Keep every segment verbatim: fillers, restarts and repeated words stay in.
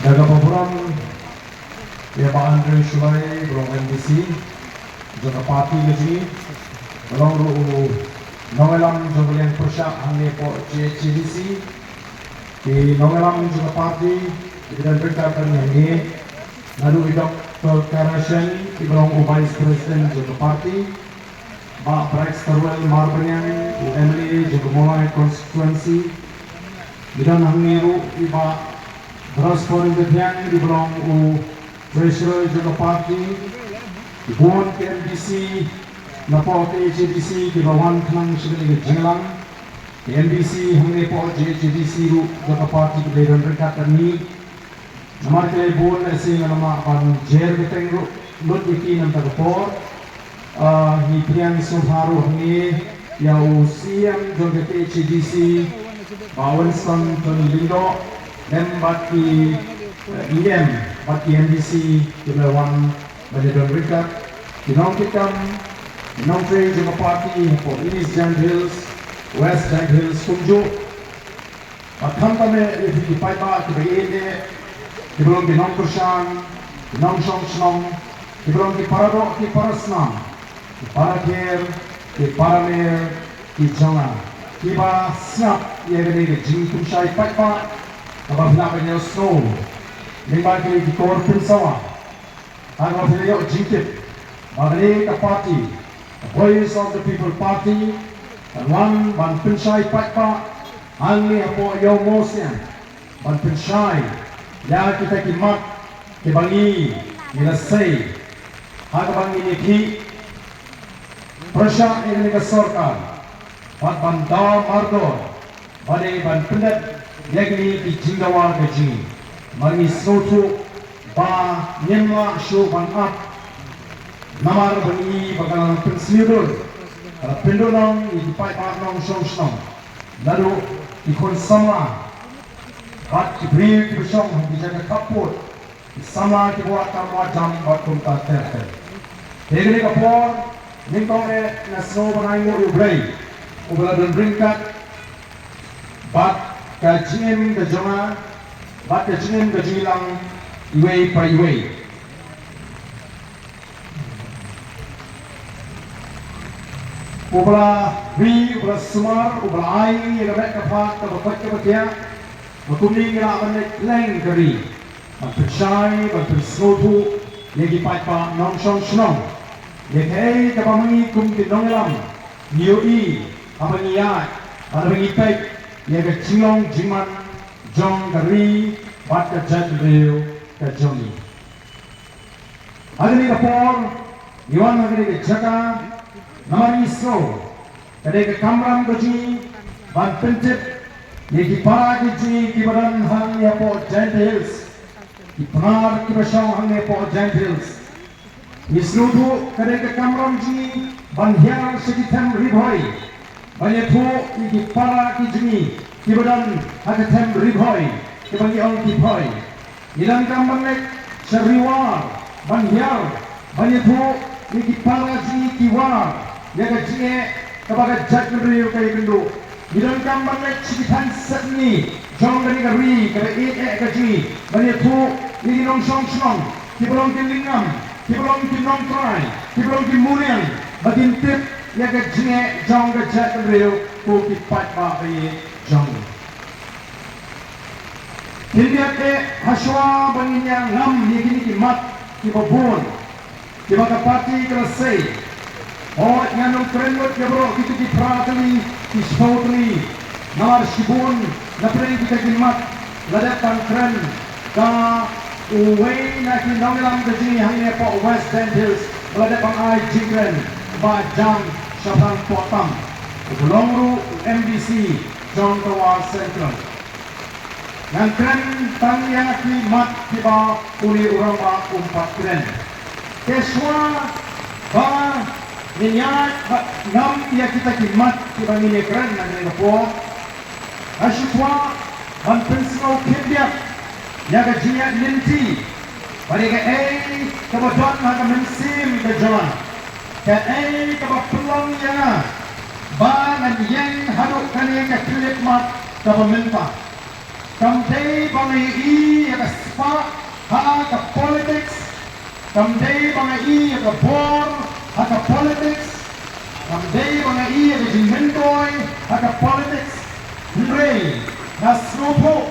Da kaba burom ïa Bah Andrew Shullai, ba long MDC jong ka party ka jong ngi, ba long ruh u nongïalam jong ka liang pyrshah hangne hapoh JHADC, ki nongïalam jong ka party kiba don ryngkat bad ngi hangne, naduh i Doctor Kara Shen, kiba long u Vice President jong ka party, Bah Brightstarwell Marbaniang, u MLA jong ka Mawlai Constituency. Ngi don hangne ruh i Bah Dr. Spaulding Bathiang, i ba long u Treasurer jong ka party. Ki bun ki MDC napoh ka JHADC kiba wan khnang sha kane ka jingïalang. Ki MDC hangne hapoh JHADC ruh jong ka party kiba don ryngkat bad ngi. Namar ki la bun, lehse nga la mad ban jer kyrteng ruh lut ïa ki na kata ka por. Ah, ngi pdiang sngewbha ruh hangne ïa u CEM jong ka JHADC, Bah Winston Tony Lyngdoh, lem bad ki, eh, EM bad ki MDC kiba la wan ban ïadon ryngkat, ki nongkitkam, ki nongtrei jong ka party hapoh East Jaintia Hills, West Jaintia Hills kumjuh. Bad khamtam eh ïa phi ki paidbah kiba ïeit eh, kiba long ki nongkyrshan, ki nongshong shnong, kiba long ki paradoh ki parasnam, ki parakher, ki paramer ki jong nga, kiba sngap ïa kane ka jingpynshai paidbah kaba phi lah ban ïohsngew lyngba kine ki kor pynsawa. Haba phi la ïoh jingtip ba kane ka party, ka Voice of the People Party, ka wan ban pynshai paidbah hangne hapoh Ïew Mawsiang, ban pynshai ïa kita ki mat kiba ngi, ngi la sei ha kaba ngin ïakhih pyrshah ïa kane ka sorkar bad ban daw mardor, ba dei ban pyndep ïa kine ki jingdawa ka jong ngi. Namar ngi sngewthuh ba ngim lah shuh ban ap, namar ba ngi ba ka la pynsngewdur, ka la pynduhnong ïa ki paidbah nongshong shnong, naduh ki khun samla bad ki briew kiba shong ha ki jaka khappud, ki samla kiba wad kam wad jam bad kumta ter ter. Te kane ka por, nyngkong eh nga sngew ban ainguh ïa U Blei uba la don ryngkat bad ka jingim ka jong nga bad ka jingim ka jong ngi lang iwei pa iwei. Uba la ri, uba la sumar, uba la ai ïa ka met ka phad kaba koit kaba khiah, ba kumne ngi lah ban leit leng ka ri ban pynshai, ban pynsngewthuh ïa ki paidbah nongshong shnong ïa kaei kaba ma ngi kum ki nongïalam ngi ïohi haba ngi ïaid bad haba ngi peit ïa ka jinglong jingman jong ka ri bad ka jaitbynriew ka jong ngi. Ha kane ka por ngi wan ha kane ka jaka namar ngi sngew ka dei ka kamram ka jong ngi ban pyntip ïa ki para ki jong ngi kiba don hangne hapoh Jaintia Hills, ki Pnar kiba shong hangne hapoh Jaintia Hills. Ngi sngewthuh ka dei ka kamram jong ngi ban hiar sha ki them Ri Bhoi, ban ïathuh ïa ki para ki jong ngi kiba don ha ka them Ri Bhoi, kiba ngi ong ki Bhoi. Ngi donkam ban leit sha Ri War ban hiar, ban ïathuh ïa ki para jong ngi ki War ïa ka jingeh kaba ka jaitbynriew ka ïakynduh. Ngi donkam ban leit sha ki thaiñ sepngi jong kane ka ri kaba ïeit eh ka jong ngi ban ïathuh ïa ki nongshong shnong, kiba long ki lyngngam, kiba long ki nongtrai, kiba long ki muliang, ba kin tip ïa ka jingeh jong ka jaitbynriew, ko ki paidbah ba ïeit jong ngi. Khyndiat eh hashwa ba ngin ïa ngam ïa kine ki mat kiba bun kiba ka party ka la sei, hooid ngan ym kren lut ïa baroh kito ki phra tylli ki shiphew tylli, namar shibun na pdeng kita ki mat la dep ban kren da uwei na ki nongïalam ka jong ngi hangne hapoh West Jaintia Hills, ba la dep ban ai jingkren, Bah Jam Shaphrang Pohtam, uba long ruh u MDC jong ka War Central. Ngan kren tang ïa ki mat kiba une u rangbah um pat kren. Te shuwa ba ngin ïaid bad ngam ïa kita ki mat kiba ngin ïakren ha kane ka por, nga shu kwah ban pynsngew khyndiat ïa ka jingïaid lynti ba dei kaei kaba don ha ka mynsiem ka jong nga, kaei kaba pynlong ïa nga ba ngan ïeng haduh kane ka khyllipmat kaba mynta. Kam dei ba nga ïohi ïa ka spah ha ka politics. Kam dei ba nga ïoh ïa ka bor ha ka politics. Kam dei ba nga ïoh ïa ka jingmyntoi ha ka politics. Hynrei nga sngewthuh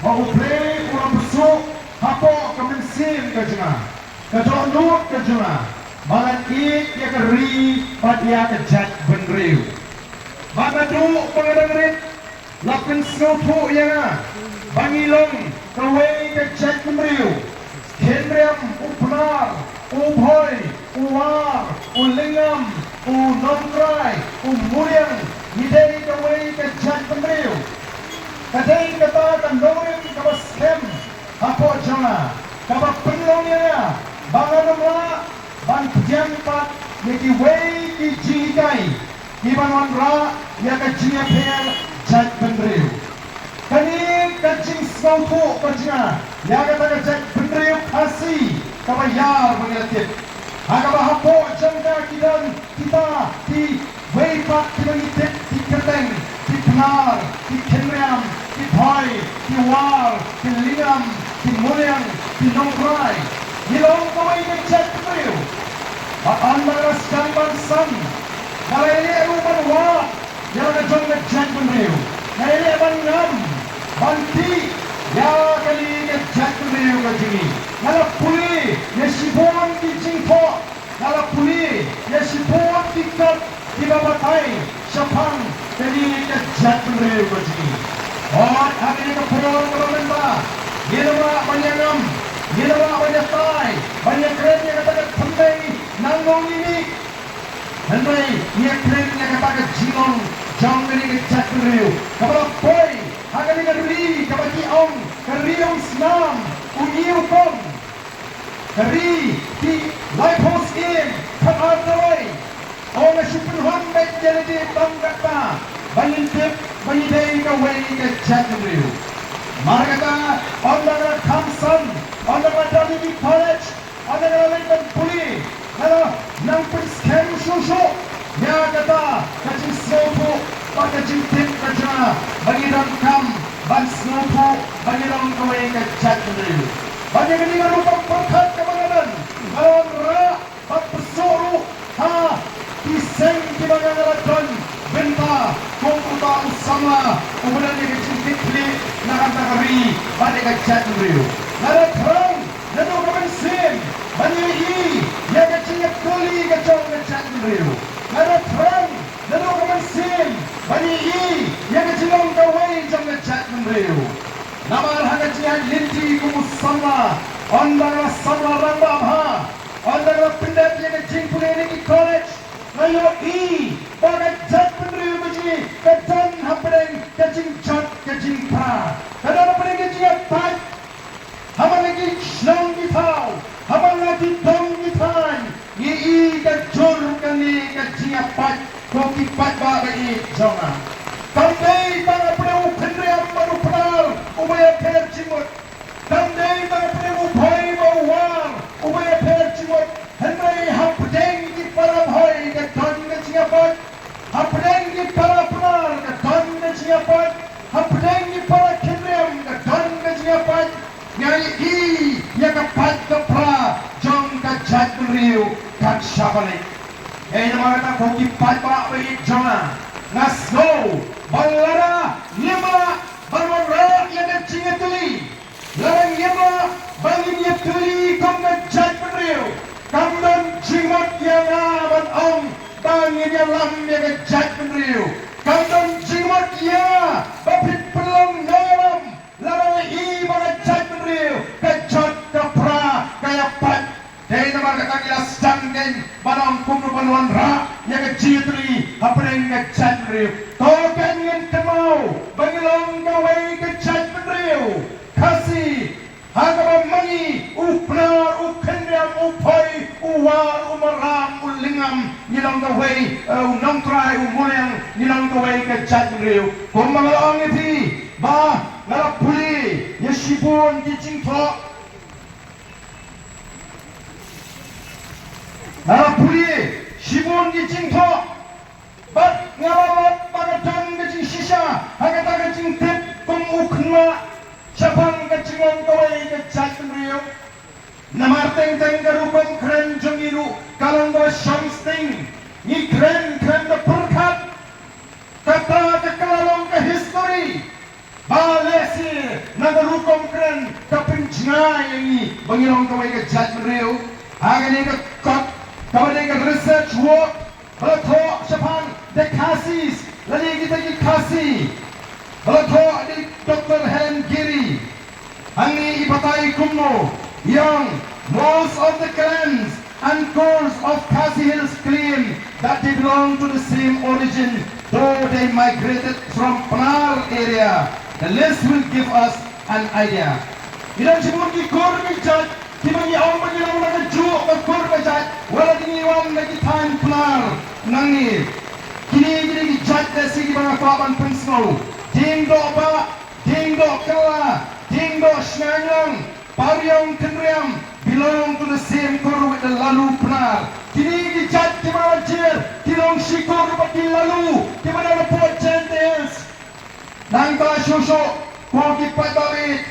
ba U Blei u la pynsuh hapoh ka mynsiem ka jong nga, ka dohnud ka jong nga, ba ngan ïeit ïa ka ri bad ïa ka jaitbynriew. Bad naduh ba nga dang rit, la pynsngewthuh ïa nga ba ngi long kawei ka jaitbynriew. Khynriam, u Pnar, u Bhoi, u War, u Lyngngam, u Nongtrai, u Muliang, ngi dei kawei ka jaitbynriew. Ka dei kata ka nongrim kaba skhem hapoh jong nga, kaba pynlong ïa nga ba ngan ym lah ban pdiang pat ïa kiwei ki jinghikai kiban wanrah ïa ka jingïapher jaitbynriew. Kane ka jingsngewthuh ka jong nga ïa kata ka jaitbynriew Khasi kaba ïar ba ngi la tip, ha kaba hapoh jong ka ki don kita kiwei pat kiba ngi tip, ki kyrteng, ki Pnar, ki Khynriam, ki Bhoi, ki War, ki Lyngngam, ki Muliang, ki Nongtrai. Ngi long kawei ka jaitbynriew. Bad ynda nga la sdang ban san, nga la ïaleh ruh ban wad ïa la ka jong ka jaitbynriew. Nga ïaleh ban ngam, ban tih ïa kane ka jaitbynriew ka jong ngi. Nga la pule ïa shibun ki jingthoh, nga la pule ïa shibun ki kot kiba batai shaphang kane ka jaitbynriew ka jong ngi. Hooid, ha kane ka por kaba mynta, ngim lah ban ïangam, ngim lah ban ïatai, ban ïakren ïa kata ka thymmei nangno ngi mih. Hynrei ngi ïakren ïa kata ka jinglong jong kane ka jaitbynriew kaba la poi ha kane ka ri kaba ki ong ka ri umsnam, u ñiewkong. Ka ri ki laiphew syiem khatar tawei. Ong nga shu pynhun beit ïa lade tang katba ba ngin tip ba ngi dei kawei ka jaitbynriew. Namar kata, ynda nga la kham san, ynda nga la don ha ki college, ynda nga la leit ban pule, nga la nang pynskhem shuh shuh ïa kata ka jingsngewthuh bad ka jingtip ka jong nga ba ngi donkam ban sngewthuh ba ngi long kawei ka jaitbynriew. Bad ïa kane ka rukom pyrkhat kaba nga don, nga la wanrah bad pynsuh ruh ha ki seng kiba nga la don bynta kum uta u samla uba don ïa ka jingkitkhlieh na ka bynta ka ri bad ïa ka jaitbynriew. Nga la thrang naduh ka mynsiem ban ïohi ïa ka jingïatylli ka jong ka jaitbynriew. Nga la thrang naduh ka mynsiem ban ïohi ïa ka jinglong kawei jong ka jaitbynriew. Namar ha ka jingïaid lynti kum u samla, ynda nga la samla rangbah bha, ynda nga la pyndep ïa ka jingpule na ki college, nga ïohi ba ka jaitbynriew ka jong ngi ka don hapdeng ka jingjot ka jingphra, ka don hapdeng ka jingïapait. Ha man la ki shnong ki thaw, ha man la ki dong ki thaiñ, ngi i ka jur kane ka jingïapait, ko ki paidbah ba ïeit jong nga. Kam dei tang hapdeng u Khynriam bad u Pnar uba ïapher jingmut. Kam dei tang hapdeng u Bhoi bad u War uba ïapher jingmut. Hynrei hapdeng ki para Bhoi ka don ka jingïapait. Hapdeng ki para Pnar ka don ka jingïapait. Hapdeng ki para Khynriam ka don ka jingïapait. Nga ïohi ïa ka pait ka pra jong ka jaitbynriew kat shaba leit. Hei, namar kata ko ki paidbah ba ïeit jong nga, nga sngew ba lada ngim lah ban wanrah ïa ka jingïatylli, lada ngim lah ba ngin ïatylli kum ka jaitbynriew, kam don jingmut ïa nga ban ong ba ngin ïalam ïa ka jaitbynriew. Kam don jingmut ïa nga ba phin pynlong nongïalam lada ngi i ba ka jaitbynriew ka jot ka pra ka ïapait. Dei namar kata ngi la sdang kein ban ong kumno ban wanrah ïa ka jingïatylli hapdeng ka jaitbynriew. To kein ngin kynmaw ba ngi long kawei ka jaitbynriew Khasi. Ha kaba ma ngi, u Pnar, u Khynriam, u Bhoi, u War, u Maram, u Lyngngam, ngi long kawei, eh, u Nongtrai, u Muliang, ngi long kawei ka jaitbynriew. Kumba nga la ong ïa phi, ba nga la pule ïa shibun ki jingthoh. Nga la pule shibun ki jingthoh. Bad nga la lap ba ka don ka jingshisha ha kata ka jingtip kum u khynnah shaphang ka jinglong kawei ka Jaitbynriew. Namar teng teng ka rukom kren jong ngi ruh ka long ba shong sting. Ngi kren, kren da pyrkhat. Kata ka la long ka history. Ba lehse na ka rukom kren ka pynjngai ïa ngi ba ngi long kawei ka jaitbynriew. Ha kane ka kot kaba dei ka research work ba la thoh shaphang the Khasis, lane kita ki Khasi, ba la thoh da i Doctor Helen Giri. Hangne i batai kumno, i ong, most of the clans and Kurs of Khasi Hills claim that they belong to the same origin, though they migrated from Pnar area. The list will give us an idea. Ngi don shibun ki kur ki jait kiba ngi ong ba ngi long na kajuh ka kur ka jait, wat la ngi wan na ki thaiñ Pnar nangne. Kine kine ki jait lehse kiba nga kwah ban pynsngew. Dieng Dohbah, Dieng Dohkylla, Dieng Dohshngainlang, Pariong Kynriam belong to the same kur with the Lalu Pnar. Kine ki jait kiba la jied ki long shikur bad ki Lalu kiba don hapoh Jaintia Hills. Nangta shuh shuh ko ki paidbah,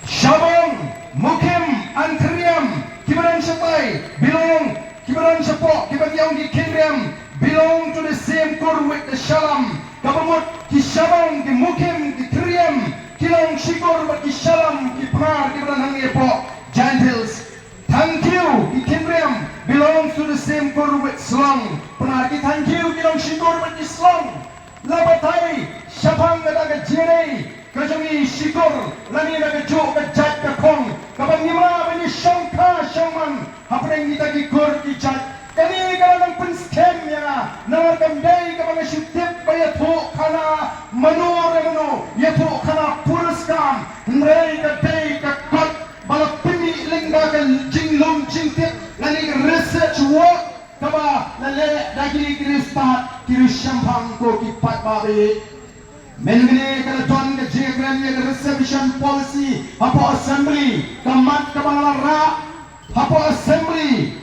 Shabong, Mukim and Kynriam kiba don shatai belong, kiba don shapoh kiba ngi ong ki Kynriam belong to the same kur with the Shalam. Kaba mut ki Shabong, ki Mukim, ki Kynriam ki long shikur bad ki Shalam, ki Pnar kiba don hangne hapoh Jaintia Hills. Thangkhiew, ki Kynriam belongs to the same kur with Slong. Pnar, ki Thangkhiew ki long shikur bad ki Slong. La batai shaphang kata ka jingïadei ka jong ngi shikur lane na kajuh ka jait ka khong kaba ngim lah ban ïa shongkha shongman hapdeng kita ki kur ki jait. Kane ka la nang pynskhem ïa nga namar kam dei kaba nga shu tip ba ïathuh khana mano re mano, ïathuh khana puriskam, hynrei ka dei ka kot ba la pynmih lyngba ka jinglum jingtip lane ka research work kaba la leh da kine ki riewstad ki riewshemphang, ko ki paidbah. Mynne ka la don ka jingkren ïa ka reservation policy hapoh assembly, ka mat kaba la rah hapoh assembly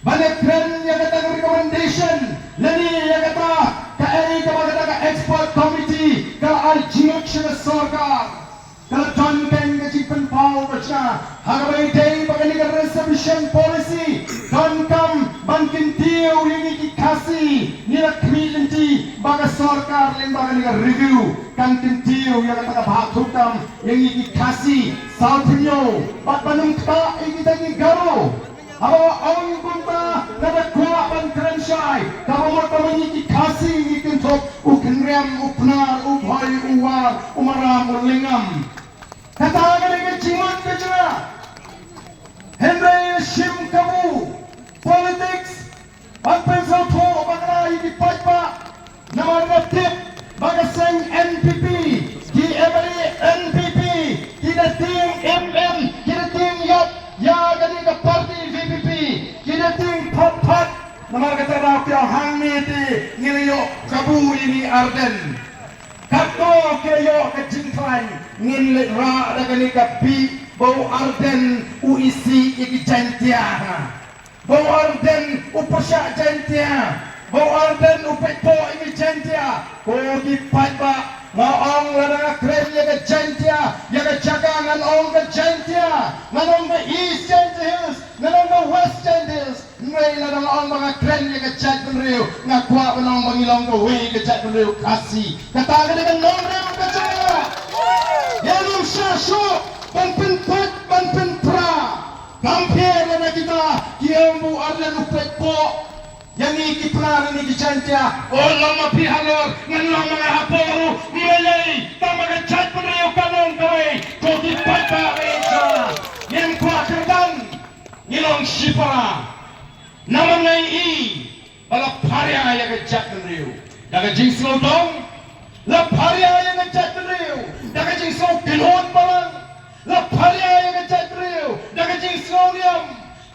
ban ïakren ïa kata ka recommendation lane ïa kata kaei kaba kata ka expert committee ka la ai jingmut sha ka sorkar. Ka la don kein ka jingpynpaw ba sha ha kaba ïadei bad kane ka reservation policy, donkam ban kyntiew ïa ngi ki Khasi, ngi la khmih lynti ba ka sorkar lyngba kane ka review kan kyntiew ïa kata ka bhathukam ïa ngi ki Khasi, saw pynïoh bad ban ym ktah ïa kita ki Garo. Haba ong kumta nga da kwah ban kren shai, kaba mut ba ma ngi ki Khasi ngi kynthup u Kynriam, u Pnar, u Bhoi, u War, u Maram, u Lyngngam. Kata ka dei ka jingmut ka jong nga. Hynrei shim kabu politics ban pynsngewthuh bakla ïa ki paidbah. Namar nga tip ba ka seng N P P, ki M L A N P P, ki da tieng M M, ki da tieng ïap ïa kane ka party V P P, ki da tieng phot phot. Namar kata daw phi ong hangne te ngi la ïoh kabu ïa ngi Ardent. Katno ki la ïoh ka jingkhlaiñ, ngin leit rah da kane ka bih ba u Ardent u isih ïa ki Jaiñtia. Ba u Ardent u pyrshah Jaiñtia, ba u Ardent u peit poh ïa ki Jaiñtia. Ko ki paidbah, nga ong lada nga kren ïa ka Jaiñtia, ïa ka jaka ngan ong ka Jaiñtia, ngan ong ka East Jaiñtia Hills, ngan ong ka West Jaiñtia Hills. Hynrei lada nga ong ba nga kren ïa ka jaitbynriew, nga kwah ban ong ba ngi long kawei ka jaitbynriew Khasi. Kata ka dei ka nongrim ka jong nga. Ïa nang shah shuh ban pynpait ban pynpra. Kam pher lada kita ki ong ba u Ardent u peit poh ïa ngi ki Pnar, ïa ngi ki Jaiñtia. O, long ma phi halor, ngan long ma nga hapoh ruh, ym lei lei, tang ba ka jaitbynriew ka long kawei. Ko ki paidbah, ngin kwah kyrdan, ngi long shipara. Namar nga i ba la pharia ïa ka jaitbynriew da ka jingsngewdom, la pharia ïa ka jaitbynriew da ka jingsngewkynhun balang, la pharia ïa ka jaitbynriew da ka jingsngewniam.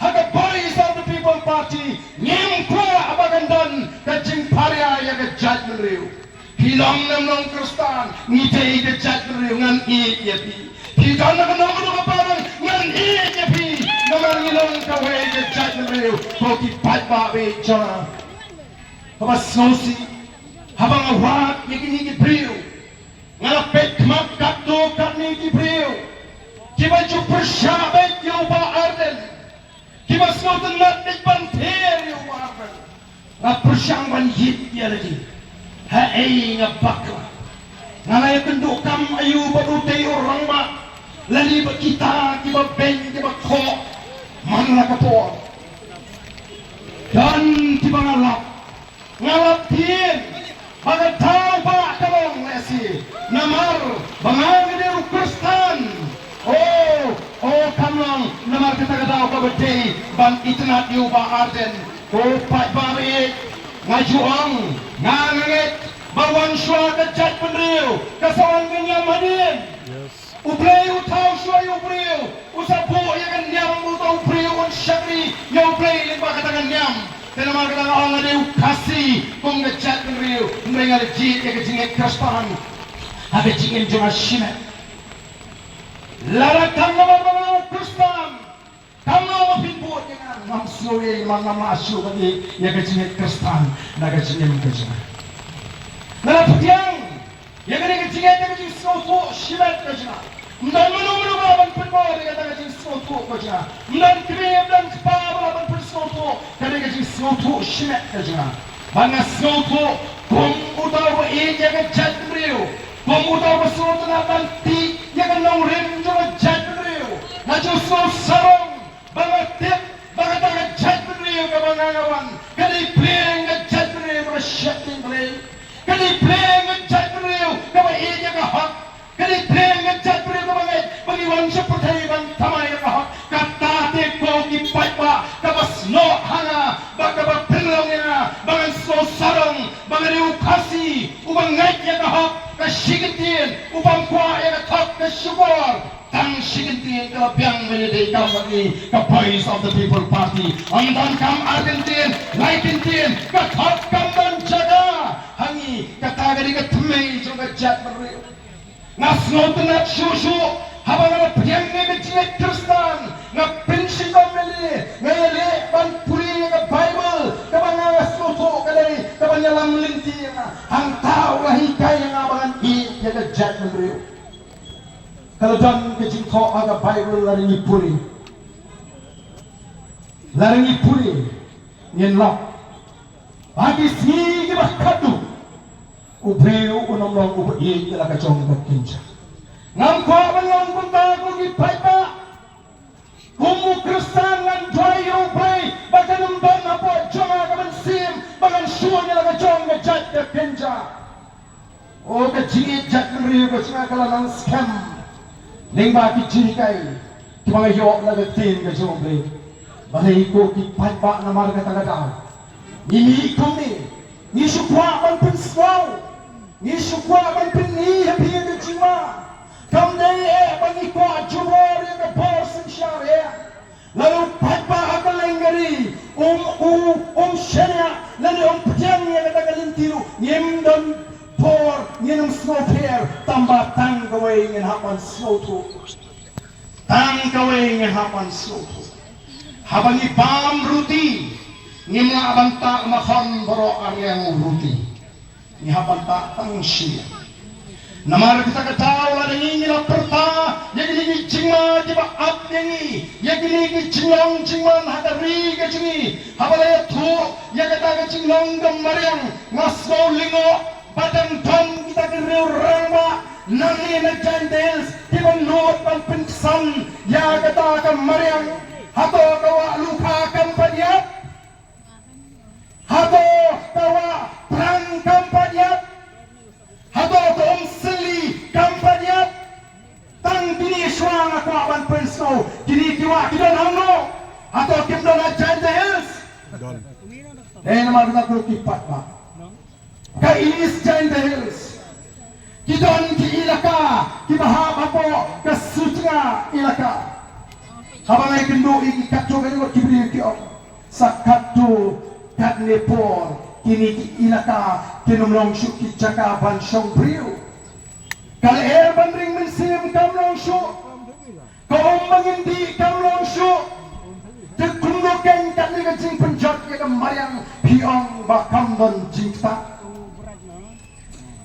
Ha ka Voice of the People Party ngim kwah ba kan don ka jingpharia ïa ka jaitbynriew. Phi long ne ym long Khristan, ngi dei ka jaitbynriew, ngan ïeit ïa phi. Phi don na kano kano ka balang, ngan ïeit ïa phi. Namar ngi long kawei ka jaitbynriew, ko ki paidbah ba ïeit jong nga. Haba sngewsih, haba nga wad ïa kine ki briew, nga la peit khmat katto Ïa lade, haei nga bakla? Nga la ïakynduh kam aïu bad utei u rangbah, lane bad kita kiba beiñ kiba khoh man la ka por? Don kiba nga lap, nga lap ktien ba ka daw ba ka long lehse, namar ba nga nga dei u Khristan. Oh, oh, kam long namar kata ka daw kaba dei ban itynnad ïa u Bah Ardent. Ko paidbah ba ïeit, nga ju ong, nga nga ngeit ba wan shuwa ka jaitbynriew ka sa wan ka niam hadien. U Blei u thaw shuwa ïa u briew, u sa buh ïa ka niam, uta u briew un shakri ïa u Blei lyngba kata ka niam. Te namar kata nga ong nga dei u Khasi kum ka jaitbynriew, hynrei nga la jied ïa ka jingngeit Khristan ha ka jingim jong nga shimet. Lada tang namar ba nga u Khristan, kam long ba phin bud ïa nga, ngam sngew ei, ngam, ngam lah shuh ban ïeh ïa ka jingngeit Khristan na ka jingim ka jong nga. Nga la pdiang ïa kane ka jingngeit, ïa ka jingsngewthuh shimet ka jong nga. Ym don mano mano ba lah ban pynbor ïa kata ka jingsngewthuh ka jong nga. Ym don kmie, ym don kpa ba lah ban pynsngewthuh kane ka jingsngewthuh shimet ka jong nga. Bad nga sngewthuh kum uta uba ïeit ïa ka jaitbynriew, kum uta uba sngewtynnat ban tih ïa ka nongrim jong ka jaitbynriew, nga ju sngew sarong ba nga tip ba kata ka jaitbynriew kaba nga nga wan ka dei pliang ka jaitbynriew kaba sheptieng Blei, ka dei pliang ka jaitbynriew kaba ïeit ïa ka hok, ka dei pliang ka jaitbynriew kaba ngeit ba ngi wan sha pyrthei ban thymmai ïa ka hok. Kata te ko ki paidbah, kaba snoh ha nga bad kaba pynlong ïa nga ba ngan sngew sarong ba nga dei u Khasi uba ngeit ïa ka hok, ka shi kyntien, u bym kwah ïa ka thok ka shukor. Tang shi kyntien ka la biang ban ïadei kam bad ngi, ka Voice of the People Party. Ym don kam ar kyntien, lai kyntien, ka thok kam don jaka ha ngi. Kata ka dei ka thymmei jong ka jaitbynriew. Nga sngewtynnat shuh shuh haba nga la pdiang ïa ka jingngeit Khristan, nga pynshitom ïaleh, nga ïaleh ban pule ïa ka Baibl, kaba nga nga sngewthuh ka dei kaban ïalam lynti ïa nga. Hangta u la hikai ïa nga ba ngan ïeit ïa ka jaitbynriew. Ka la don ka jingthoh ha ka Baibl, lada ngi pule, lada ngi pule, ngin lap ba ki sngi kiba khatduh u briew un ym long uba ïeit ïa la ka jong ka kynja. Ngam kwah ban long kumta ko ki paidbah. Kum u Khristan ngan duwai ïa U Blei ba kan ym don hapoh jong nga ka mynsiem ba ngan shu ïa la ka jong ka jait ka kynja. O, ka jingïeit jaitbynriew ka jong nga ka la nang skhem lyngba ki jinghikai kiba nga ïoh na ka ktien ka jong U Blei. Balei ko ki paidbah, namar kata ka daw ngi mih kumne? Ngi shu kwah ban pynsngew, ngi shu kwah ban pyni ha phi ka jingma. Kam dei eh ba ngi kwah jubor ïa ka bor synshar eh. Lada u paidbah ha kylleng ka ri um, u, um shaniah lane um pdiang ïa kata ka lynti ruh, ngim don por, ngin ym sngewpher, tangba tang kawei ngin hap ban sngewthuh. Tang kawei ngin hap ban sngewthuh. Haba ngi bam ruti, ngim lah ban tah makhon baroh arliang ruti. Ngi hap ban tah tang shi liang. Namar kata ka daw lada ngi, ngi la pyrta ïa kine ki jingma kiba ap ïa ngi, ïa kine ki jinglong jingman ha ka ri ka jong ngi, haba la ïathuh ïa kata ka jinglong ka mariang, nga sngew lyngngoh ba dang don kita ki riew rangbah nangne na Jaintia Hills kiba nud ban pynksan ïa kata ka mariang. Hato ka Wah Lukha kam pat ïap? Hato ka Wah Prang kam pat ïap? Hato ka Umsylli kam pat ïap? Tang kine shuwa nga kwah ban pynsngew, kine ki wah ki don hangno? Hato kim don ha Jaintia Hills? Don. Eh, namar kata ko ki paidbah, ka East Jaintia Hills ki don ki ilaka kiba hap hapoh ka Sutnga ilaka. Haba nga ïakynduh ïa ki katto katne, ki briew ki ong, sa katto katne por kine ki ilaka kin ym long shuh ki jaka ban shong briew. Ka lyer ban ring mynsiem kam long shuh. Ka um ba ngin dih kam long shuh. Te kumno kein katne ka jingpynjot ïa ka mariang phi ong ba kam don jingktah?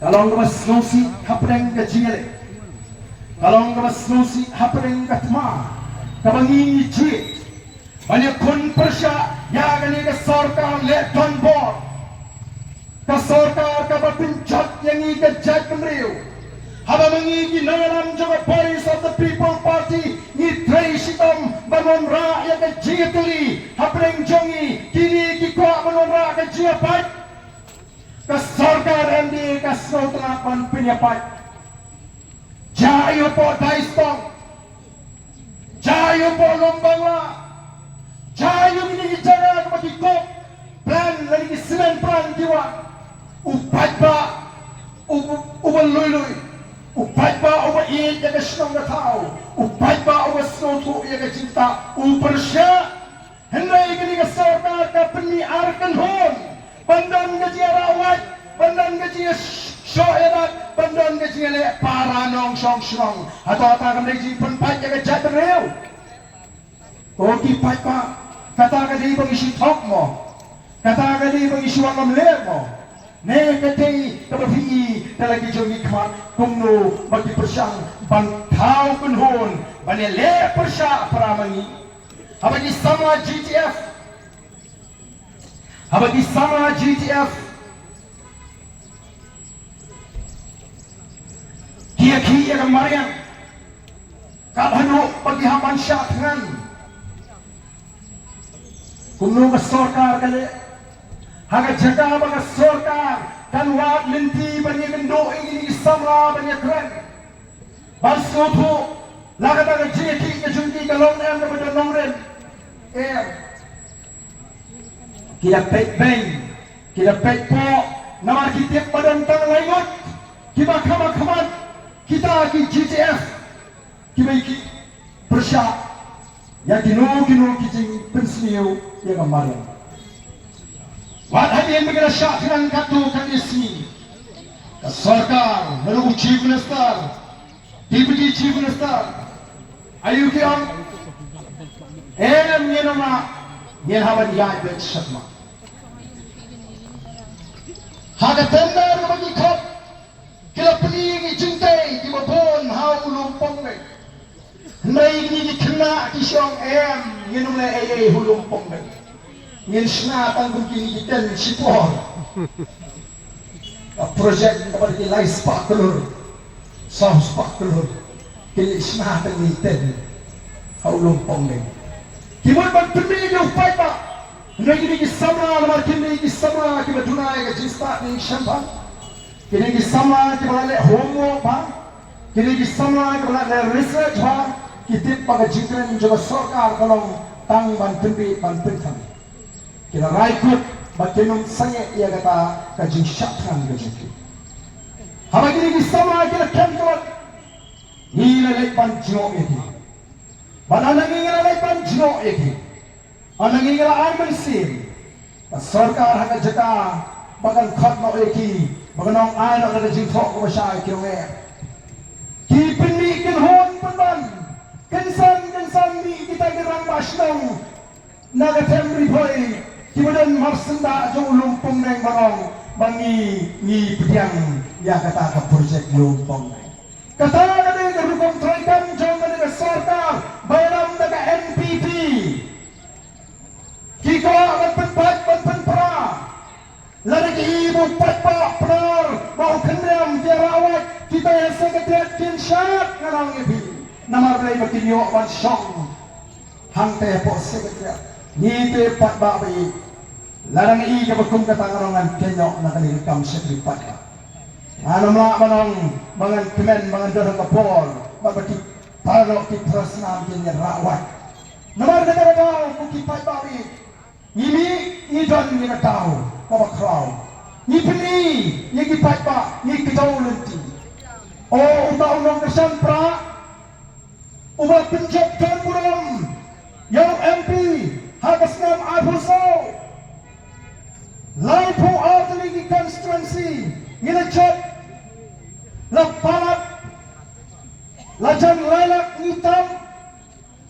Ka long kaba sngewsih hapdeng ka jingïaleh. Ka long kaba sngewsih hapdeng ka thma kaba ngi ngi jied ban ïakhun pyrshah ïa kane ka sorkar leh donbor. Ka sorkar kaba pynjot ïa ngi ka jaitbynriew. Haba ma ngi ki nongïalam jong ka Voice of the People Party ngi trei shitom ban wanrah ïa ka jingïatylli hapdeng jong ngi, kine ki kwah ban wanrah ka jingïapait. Ka sorkar M D A ka sngewtynnat ban pynïapait. Jia ïa u pok Daistong. Jia ïa u pok Lumbangla. Jia ïa kine ki jaka kaba ki kop plan lane ki cement plant ki wad. U paidbah u, uba lui lui. U paidbah uba ïeit ïa ka shnong ka thaw. U paidbah uba sngewthuh ïa ka jingtah. U pyrshah. Hynrei kane ka sorkar ka pynmih ar kynhun ban don ka jingïarah wait, ban don ka jingïashoh ïadat, ban don ka jingïaleh para nongshong shnong. Hato kata kam dei jingpynpait ïa ka jaitbynriew? Ko ki paidbah, kata ka dei ba ngi shu thok mo? Kata ka dei ba ngi shu wan lamler mo? Ne ka dei kaba phi i da la ki jong ngi khmat kumno ba ki pyrshang ban thaw kynhun ban ïaleh pyrshah para ma ngi? Haba ki samla G T F. Haba ki samla G T F ki ïakhih ïa ka mariang, kat haduh ba ki hap ban shah thngan. Kumno ka sorkar ka leh? Ha ka jaka ba ka sorkar kan wad lynti ban ïakynduh ïa kine ki samla ban ïakren, ban sngewthuh, la kata ka jingïakhih ka jong ki ka long em kaba don nongrim? Em. Ki la peit beiñ, ki la peit poh, namar ki tip ba don tang lai ngut kiba kham khmat, kita ki G T F, kiba ki pyrshah ïa kino kino ki jingpynsniew ïa ka mariang. Wat hadien ba ki la shah thngan katto katne sngi, ka sorkar, naduh u Chief Minister, Deputy Chief Minister, aïu ki ong? Em, ngin ong ma, ngin hap ban ïaid beit shakhmat. Ha ka tender kaba ngi khot, ki la pyni ïa ki jingtei kiba bun ha u Lumpong ne. Hynrei kine ki khynnah ki shong, em, ngin ym leh ei ei ha u Lumpong ne. Ngin shna tang kum kine ki tent shipor. Ka project kaba ki lai spah klur, saw spah klur, ki leit shna tang ïa ki tent ha u Lumpong ne. Ki mut ban pynmih ïa u paidbah. Hynrei kine ki samla, namar kine ki samla kiba duna ïa ka jingstad ne shemphang. Kine ki samla kiba la leh homework bha. Kine ki samla kiba la leh research bha. Ki tip ba ka jingkren jong ka sorkar ka long tang ban pynbeit ban pynthame. Ki la rai kut ba kin ym sangeh ïa kata ka jingshah thngan ka jong ki. Haba kine ki samla ki la khem tlot, ngi la leit ban jngoh ïa ki. Bad haba ngi la leit ban jngoh ïa ki, haba ngi la ai mynsiem, ka sorkar ha ka jaka ba kan khot noh ïa ki, ba kan ong ai noh da ka jingthoh kaba shai, ki ong eh. Ki pynmih kynhun pynban, kynsan kynsan mih kita ki rangbah shnong na ka them Ri Bhoi kiba don marsyndah jong u Lumpong Neng, ban ong ba ngi, ngi pdiang ïa kata ka project Lumpong Neng. Kata ka dei ka rukom treikam jong kane ka sorkar ba ïalam da ka N P P. Ki kwah ban pynpait ban pynpra. Lada ki i ba u paidbah Pnar bad u Khynriam ki ïarah wait, kita ha Secretariat kin shad, ngan ong ïa phi. Namar balei? Ba kin ïoh ban shong hangta hapoh Secretariat. Ngi te paidbah ba ïeit, lada ngi i kaba kum kata, ngan ong ngan kynnoh na kane ka kam shakri paidbah. Ngan ym lah ban ong ba ngan kmen ba ngan don ha ka bor bad ba ki paralok ki para snam kin ïarah wait. Namar kata ka daw, ko ki paidbah ba ïeit, ngi mih, ngi don ïa ka daw kaba khraw. Ngi pyni ïa ki paidbah, ngi kdew lynti. O uta u nongkyrshan Prah uba pynjop don burom ïa u M P ha ka snem arphew saw, laiphew ar tylli ki constituency ngi la jop, la palat, la jan lai lak ngi tam.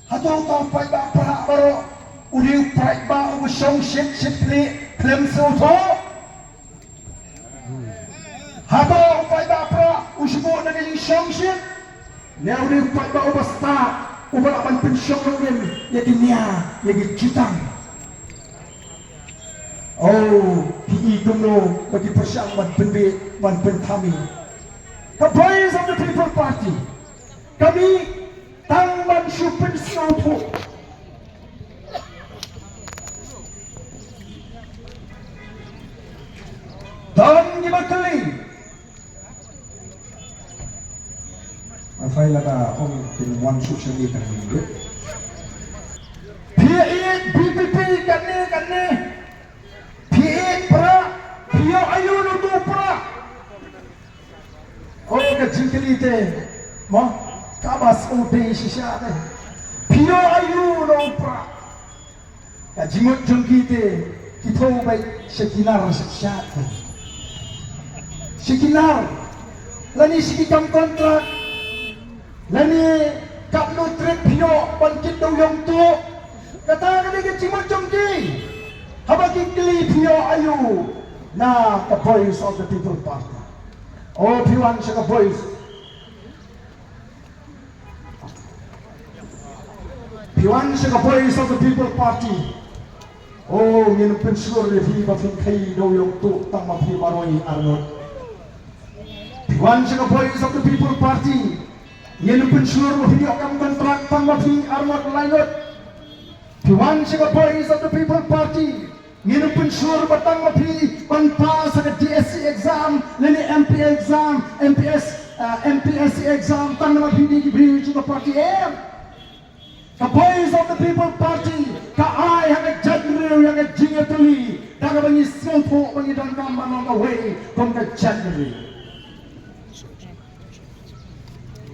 Hato uta u paidbah Prah baroh u dei u paidbah uba shongshit shit khlieh khlem sngewthuh? Hato u paidbah Prah u shu buh na ka jingshongshit? Ne u dei u paidbah uba stad, uba lah ban pynshong nongrim ïa ki nia, ïa ki jutang? Oh, Ki i kumno ba ki pyrshang ban pynbeit, ban pynthame. Ka Voice of the People Party ka mih tang ban shu pynsngewthuh. Don kiba kylli. Nga phai lada ong kin wan suk sha ni kan ni. Phi ïeit VPP kane kane. Phi ïeit Prah, phi ïoh aïu na uto u Prah. O ka jingkylli te, mo, kaba sngewdei shisha te. Phi ïoh aïu na u Prah. Ka jingmut jong ki te, ki thew beit sha ki nar shisha te. Sha ki nar, lane sha ki kam kontrak, lane katno trip phi ïoh ban kit da u ïong tuh. Kata ka dei ka jingmut jong ki. Haba ki kylli phi ïoh aïu na ka Voice of the People Party. O phi wan sha ka Voice. Phi wan sha ka Voice of the People Party. O ngin pynshlur ïa phi ba phin khlei da u ïong tuh tang ma phi marwei arngut. Phi wan sha ka Voice of the People Party. Ngin pynshlur ba phin ïoh kam kontrak tang ma phi arngut laingut. Phi wan sha ka Voice of the People Party. Ngin pynshlur ba tang ma phi ban pass ha ka DSC exam, lane MP exam, MPS, ah, MPSC exam, tang ma phi dei ki briew jong ka party em. Ka Voice of the People Party ka ai ha ka jaitbynriew ïa ka jingïatylli da kaba ngi sngewthuh ba ngi donkam ban long kawei kum ka jaitbynriew.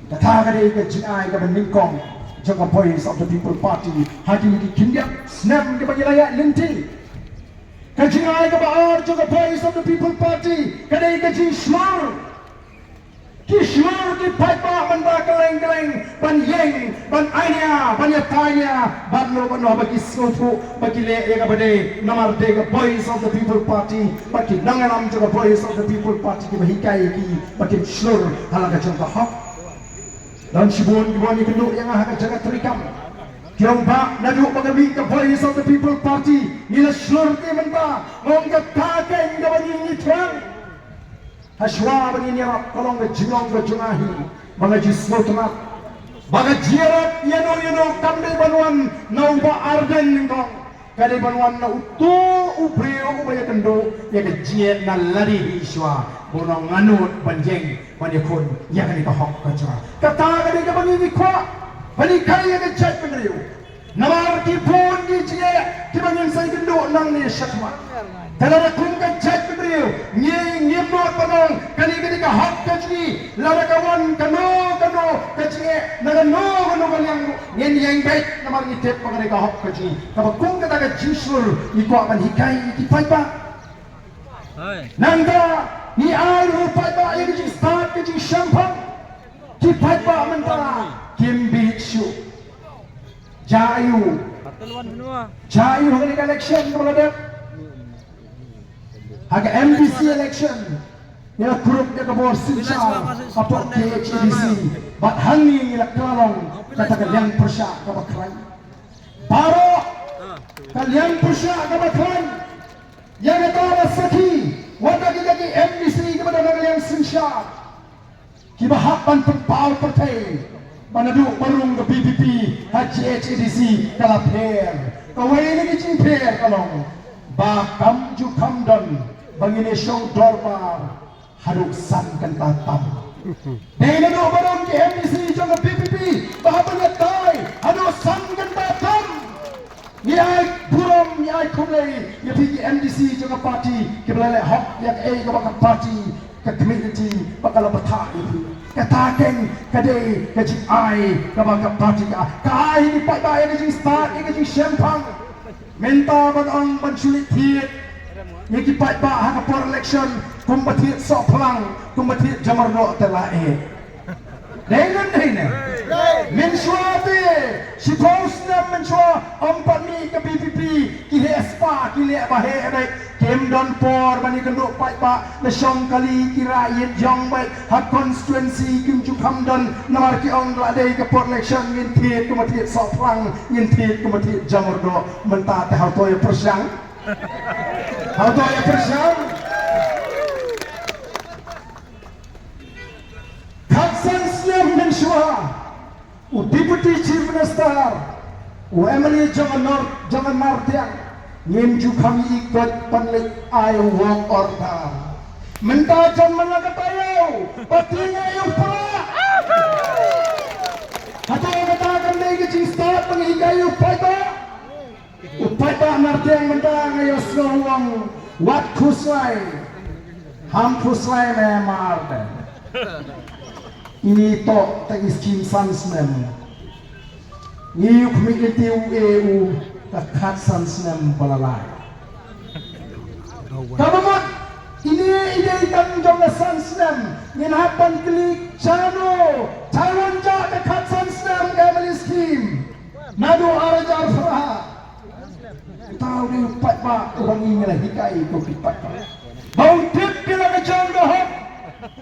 Kata ka dei ka jingai kaba nyngkong jong ka Voice of the People Party ha kine ki khyndiat snem kiba ngi la ïaid lynti. Ka jingai kaba ar jong ka Voice of the People Party ka dei ka jingshlur. Ki shlur ki paidbah mynta kylleng kylleng ban ïeng, ban ainia, ban ïatai nia, ban noh ban noh ba ki sngewthuh ba ki leh ïa kaba dei, namar dei ka Voice of the People Party, ba ki nongïalam jong ka Voice of the People Party kiba hikai ïa ki ba kin shlur ha la ka jong ka hok. Don shibun kiba wan ïakynduh ïa nga ha ka jaka treikam. Ki ong ba naduh ba ka mih ka Voice of the People Party ngi la shlur te mynta, nga ong kata kein kaba ngi ngi thrang. Hashwa ba ngin ïarap ka long ka jinglong ka jong nga hi ba nga ju sngewtynnat ba ka jingïarap ïano ïano kam dei ban wan na u Bah Ardent nyngkong, ka dei ban wan na uto u briew uba ïakynduh ïa ka jingïeit na lade hi shwa ba un ong nga nud ban ïeng ban ïakhun ïa kane ka hok ka jong nga. Kata ka dei kaba ngi ngi kwah ban hikai ïa ka jaitbynriew. Namar ki bun ki jingeh kiba ngin sa ïakynduh nangne shakhmat. Te lada kum ka jaitbynriew ngi ngim nud ban ong kane ka dei ka hok ka jong ngi, lada ka wan kano kano ka jingeh na kano kano ka liang ruh ngin ïeng beit namar ngi tip ba ka dei ka hok ka jong ngi. Kaba kum kata ka jingshlur ngi kwah ban hikai ïa ki paidbah. Nangta ngi ai ruh paidbah ïa ka jingstad ka jingshemphang. Ki paidbah mynta kim bit shuh. Jia aiu. Jia aiu ha kane ka election kaba la dep. Ha ka MDC election ngi la kurup ïa ka bor synshar hapoh KHADC. Bad hangne ngi la kylla long kata ka liang pyrshah kaba khlaiñ. Baroh ka liang pyrshah kaba khlaiñ. Ïa kata la sakhi wat la kita ki MDC kiba don ha ka liang synshar. Kiba hap ban pynpaw pyrthei ba naduh ba rung ka VPP ha KHADC ka la pher. Kawei na ki jingpher ka long ba kam ju kham don ba ngin ïashong dorbar haduh san kynta tam. Dei naduh ba rung ki MDC jong ka VPP ba hap ban ïatai haduh san kynta tam. Ngi ai burom, ngi ai khublei ïa phi ki MDC jong ka party kiba la leh hok ïa kaei kaba ka party, ka community ba ka la bthah ïa phi. Kata kein ka dei ka jingai kaba ka party ka, ka ai ïa ki paidbah ïa ka jingstad, ïa ka jingshemphang. Mynta ban ong ban shu leit thied ïa ki paidbah ha ka por election kumba thied sohphlang, kumba thied jamyrdoh te la eh. Dei ne em dei ne? Mynshuwa te shiphew snem mynshuwa ym pat mih ka VPP, ki heh spah, ki leh ba heh beit. Kim don por ban ïakynduh paidbah, la shong kali ki rah ïit ïong beit ha constituency kim ju kham don namar ki ong la dei ka por election ngin thied kumba thied sohphlang, ngin thied kumba thied jamyrdoh. Mynta te hato ïa pyrshang? Hato ïa pyrshang? Khatsan snem mynshuwa u Deputy Chief Minister, u M L A jong ka Nor-, jong ka Nardiang, ngim ju kham ïohi koit ban leit ai work order. Mynta jan man la ka taïew ba te nga ïoh pra. Hato kata kam dei ka jingstad ba ngi hikai ïa u paidbah? U paidbah Nardiang mynta nga ïohsngew u ong wat khuslai. Ham khuslai me mar de. Ini to ta i skim san snem. Ngi u khmih iti u e u ta khatsan snem ba la lai. Kaba mut ini i dei tang jong ka san snem ngin hap ban klik shano Taiwan ja ka khatsan snem ka M L A skim. Naduh ar hajar phra. Tau dei u paidbah uba ngi ngi la hikai ko ki paidbah. Ba un tip ki la ka jong ka hok.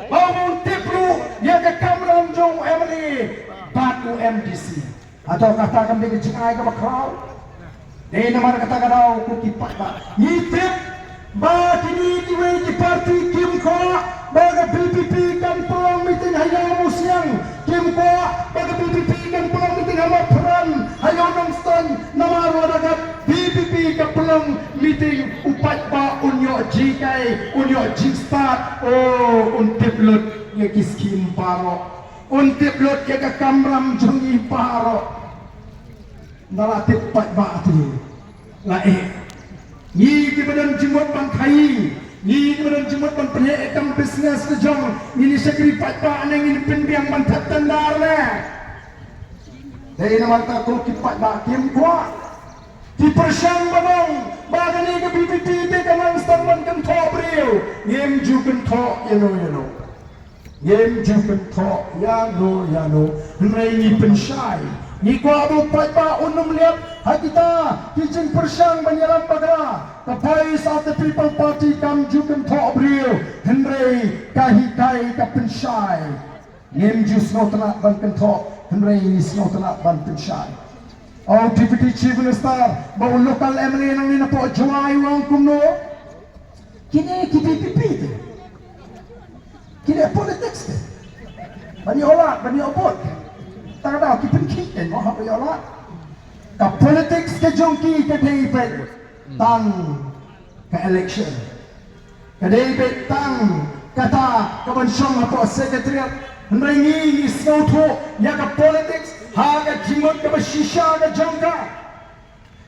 Ba un tip ruh ïa ka kamram jong u M L A bad u M D C. Hato kata kam dei ka jingai kaba khraw? Dei namar kata ka daw ko ki paidbah ngi tip ba kine kiwei ki party kim kwah ba ka V P P kan pynlong meeting ha Ïawmusiang, kim kwah ba ka V P P kan pynlong meeting ha Mawphran, ha Ïaw Nongstoiñ, namar lada ka V P P ka pynlong meeting u paidbah un ïoh jinghikai, un ïoh jingstad, oh, un tip lut ïa ki skim baroh, un tip lut ïa ka kamram jong ngi baroh. Nda la tip paidbah te. La eh. Ngi kiba don jingmut ban khaïi, ngi kiba don jingmut ban pynheh ïa kam business la jong, ngi ni shakri paidbah ne ngi pynbiang ban thep tender ne. Dei namar kata ko ki paidbah kim kwah. Ki pyrshang ban ong ba kane ka V P P te ka nang stad ban kynthoh briew. Ngim ju kynthoh ïano ïano. Ngim ju kynthoh ïano ïano, hynrei ngi pynshai. Ngi kwah ba u paidbah un ym leh ha kita ki jingpyrshang ban ïalam bakla. Ka Voice of the People Party kam ju kynthoh briew, hynrei ka hikai ka pynshai. Ngim ju sngewtynnat ban kynthoh, hynrei ngi sngewtynnat ban pynshai. O Deputy Chief Minister, ba u local M L A nangne napoh Jowai u ong kumno? Kine ki V P P te. Kine politics te. Ban ïoh lad, ban ïoh vote. Tang da ki pynkhih te mo ha ban ïoh lad. Ka politics ka jong ki ka dei beit tang ka election. Ka dei beit tang kata ka ban shong hapoh secretariat. Hynrei ngi ngi sngewthuh ïa ka politics ha ka jingmut kaba shisha ka jong ka.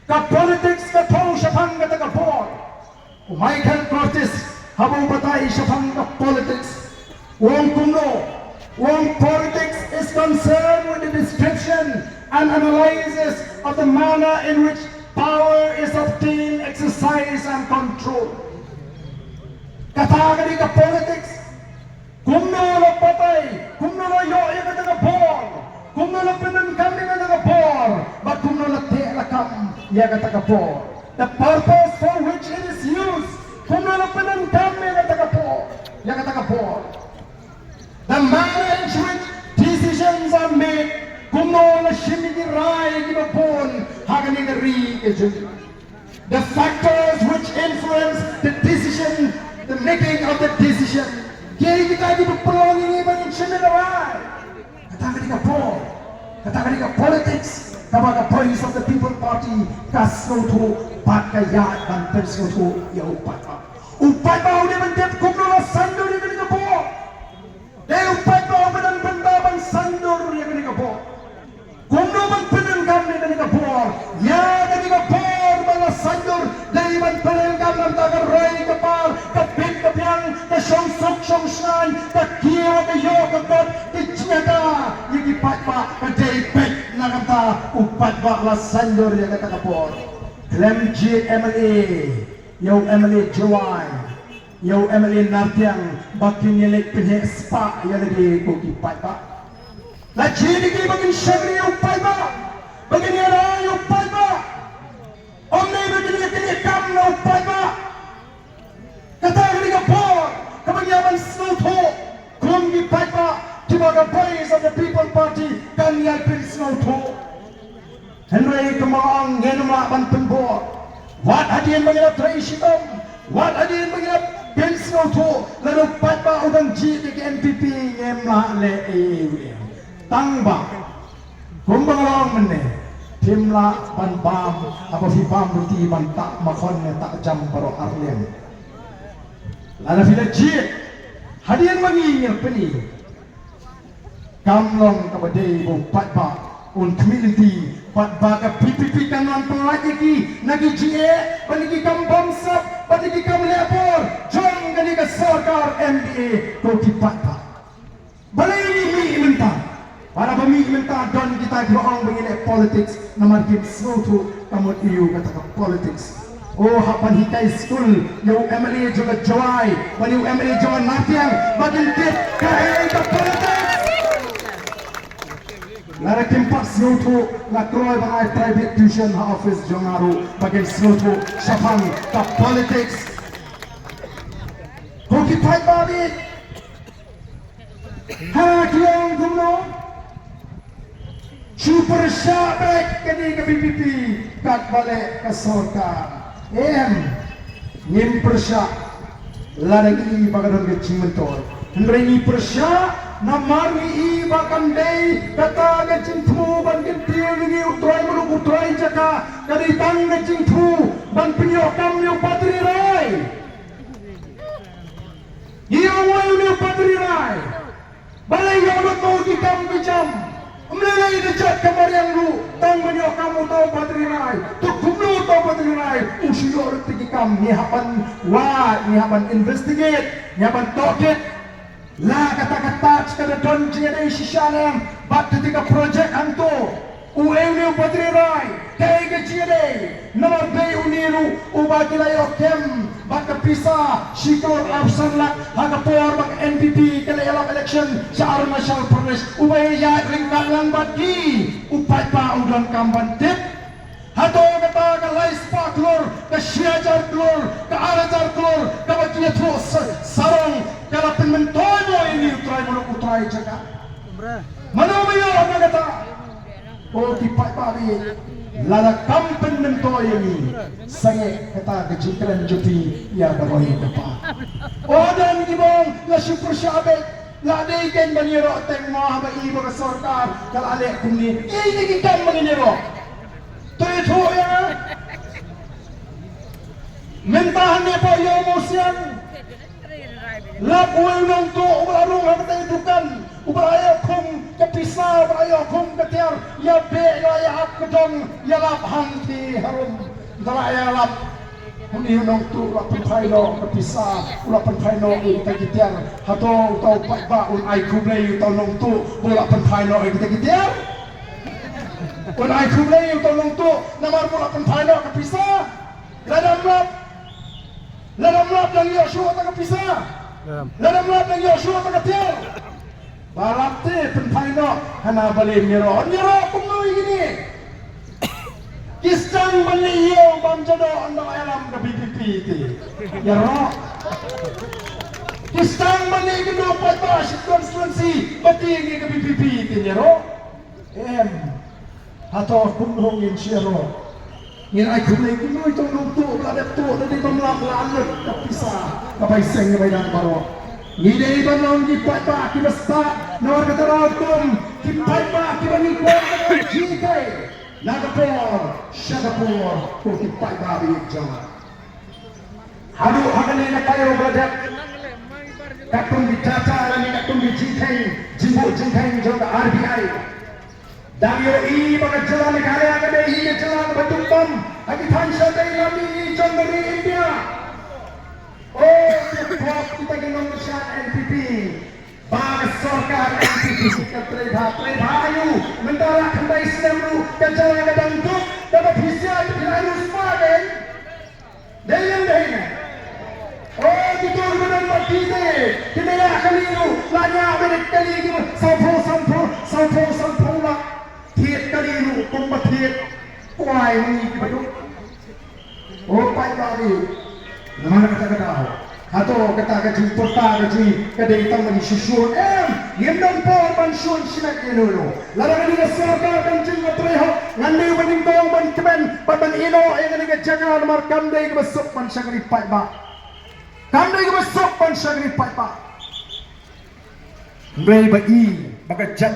Ka politics ka thew shaphang kata ka bor. U Michael Curtis haba u batai shaphang ka politics u ong kumno, u ong politics is concerned with the description and analysis of the manner in which power is obtained, exercised and controlled. Kata ka dei ka politics. Kumno la batai, kumno la ïoh ïa kata ka bor, kumno la pyndonkam ïa kata ka bor, bad kumno la teh lakam ïa kata ka bor. The purpose for which it is used, kumno la pyndonkam ïa kata ka bor, ïa kata ka bor. The manner in which decisions are made, kumno la shim ïa ki rai kiba bun ha kane ka ri ka jong ngi. The factors which influence the decision, the making of the decision. Kiei kita kiba pynlong ïa ngi ban shim ïa ka rai. Kata ka dei ka por. Kata ka dei ka politics kaba ka Voice of the People Party ka sngewthuh bad ka ïaid ban pynsngewthuh ïa u paidbah. U paidbah u dei ban tip kumno la saiñdur ïa kane ka bor. Dei u paidbah uba don bynta ban saiñdur ïa kane ka bor. Kumno ban pyndonkam ïa kane ka bor? Ïa kane ka bor ba la saiñdur dei ban pyndonkam na ka bynta ka roi ka par, ka bit ka biang, ka shongsuk shongshngaiñ, ka kiew ka ïoh ka kot, ka jingïada ïa ki paidbah. Ka dei beit na ka bynta u paidbah la saiñdur ïa kata ka bor. Khlem jied M L A ïa u M L A Jowai, ïa u M L A Nardiang ba kin ïaleit pynheh spah ïa lade ko ki paidbah. La jied ïa ki ba kin shakri ïa u paidbah, ba kin ïada ïa u paidbah. Ym dei ba kin ïa, kin ïakam na u paidbah. Kata ka dei ka bor kaba ngi hap ban sngewthuh. Kum ki paidbah kiba ka Voice of the People Party kan ïai pynsngewthuh. Hynrei kumba ong, ngin ym lah ban pynbor. Wat hadien ba ngi la trei shitom, Wat hadien ba ngi la pynsngewthuh lada u paidbah u dang jied ïa ka N P P ngim lah leh ei ei ruh. Tang ba kumba nga la ong mynne, phim lah ban bam, haba phi bam ruti ban tah makhon ne tah jam baroh arliang. Lada phi la jied hadien ba ngi ngi la pyni, kam long kaba dei ba u paidbah un khmih lynti bad ba ka V P P kan wan pyllait ïa ki na ki jingeh, bad na ki kam bamsap, bad na ki kam leh bor jong kane ka sorkar M D A, ko ki paidbah. Balei ngi mih mynta? Bad haba mih mynta don kita kiba ong ba ngi leh politics, namar kim sngewthuh ka mut aïu kata ka politics. O, hap ban hikai skul ïa u M L A jong ka Jowai bad ïa u M L A jong ka Nartiang ba kin tip kaei ka politics. Lada kim pat sngewthuh, nga kloi ban ai private tuition ha office jong nga ruh ba kin sngewthuh shaphang ka politics. Ko ki paidbah, ha ki ong kumno? Shu pyrshah beit kane ka V P P katba leh ka sorkar. Em, ngim pyrshah lada ngi i ba ka don ka jingmyntoi. Hynrei ngi pyrshah namar ngi i ba kam dei kata ka jingthmu ban kyntiew ïa ngi u trai muluk u trai jaka, ka dei tang ka jingthmu ban pynïoh kam ïa u Patrick Rai. Ïa uwei une u Patrick Rai. Balei ïoh lut ma u ki kam ki jam? Ym lei lei da jot ka mariang ruh, tang ban ïoh kam uta u Patrick Rai. To kumno uta u Patrick Rai u shu ïoh lut ki kam? Ngi hap ban wad, ngi hap ban investigate, ngi hap ban tohkit. La kata ka touch ka da don jingïadei shisha ne em bad kata ka project hangto? Uei une u Patrick Rai, kaei ka jingïadei? Namar dei une ruh uba ki la ïoh kem bad ka pisa shi klur arphew san lak ha ka por ba ka N P P ka la ïalap election sha Arunachal Pradesh, uba ïaid ryngkat lang bad ki. U paidbah u donkam ban tip. Hato kata ka lai spah klur, ka shi hajar klur, ka ar hajar klur kaba ki ïathuh sa-, sarong ka la pynmyntoi mo ïa ngi u trai muluk u trai jaka? Mano ba ïoh na kata? O ki paidbah, lada kam pynmyntoi ïa ngi, sangeh kata ka jingkren jong phi ïa ka roi ka par. O don kiba ong la shu pyrshah beit, la dei kein ban ïaroh teng mo haba i ba ka sorkar ka la leh kumne. Ïa ine ki kam ba ngin ïaroh. To ïathuh ïa nga. Mynta hangne hapoh Ïew Mawsiang, lap uwei u nongtuh uba la rung ha katei ka dukan, uba la ïoh khum ka pisa, uba la ïoh khum ka tiar, ïa beh, ïa, ïa ap ka dong, ïa lap hangtei harum. Uta la ïa lap. Une u nongtuh u la pynphai noh ka pisa, u la pynphai noh ïa kita ki tiar. Hato uta u paidbah un ai khublei ïa uta u nongtuh ba u la pynphai noh ïa kita ki tiar? Un ai khublei ïa uta u nongtuh namar ba u la pynphai noh ka pisa? Lada ym lap, lada ym lap dang ïoh shuh ta ka pisa. Lada ym lap dang ïoh shuh ta ka tiar. Ba lap te pynphai noh, hana balei ym ïaroh, ym ïaroh kumno ïa kine. Ki sdang ban leh ïew ban jadoh ynda la ïalam ka V P P te. Ïaroh. Ki sdang ban leh kynduh paidbah shi constituency ba tieng ïa ka V P P te, ïaroh. Em. Hato kumno ngin shu ïaroh? Ngin ai khublei kumno ïa uta u nongtuh ba la dep tuh, da dei bym lap la lut ka pisa, ka bai seng ka bai dang baroh. Ngi dei ban long ki paidbah kiba stad, namar kata ruh kum ki paidbah kiba ngi kwah ban jinghikai na ka por sha ka por, ko ki paidbah ba ïeit jong nga. Haduh ha kane ka taïew ba la dep, katkum ki data lane katkum ki jingkheiñ, jingbuh jingkheiñ jong ka R B I, dang ïohi ba ka jylla Meghalaya ka dei hi ka jylla kaba duk bam ha ki thaiñ shatei lane jong ka ri India. O, ki khop kita ki nongkyrshan N P P ba ka sorkar N P P ka trei bha, trei bha aïu? Mynta la khyndai snem ruh ka jylla ka dang duk, kaba phi sngewthuh phi la aïu spa dei? Dei ne ym dei ne? O, kito kiba don bad phi te, ki mih ïa kali ruh, la ñiah beit kali kiba sawphew, sawphew, sawphew, sawphew lak. Thied kali ruh kumba thied kwai ma ngi kiba duk. O paidbah, namar kata ka daw, hato kata ka jingpyrta ka jong ngi ka dei tang ba ngi shu shun? Em, ngim don por ban shun shimet ïano ïano. Lada kane ka sorkar kan jin ka trei hok, ngan dei ban nyngkong ban kmen bad ban ïehnoh ïa kane ka jaka namar kam dei kaba suk ban shakri paidbah. Kam dei kaba suk ban shakri paidbah. Hynrei ba i ba ka jait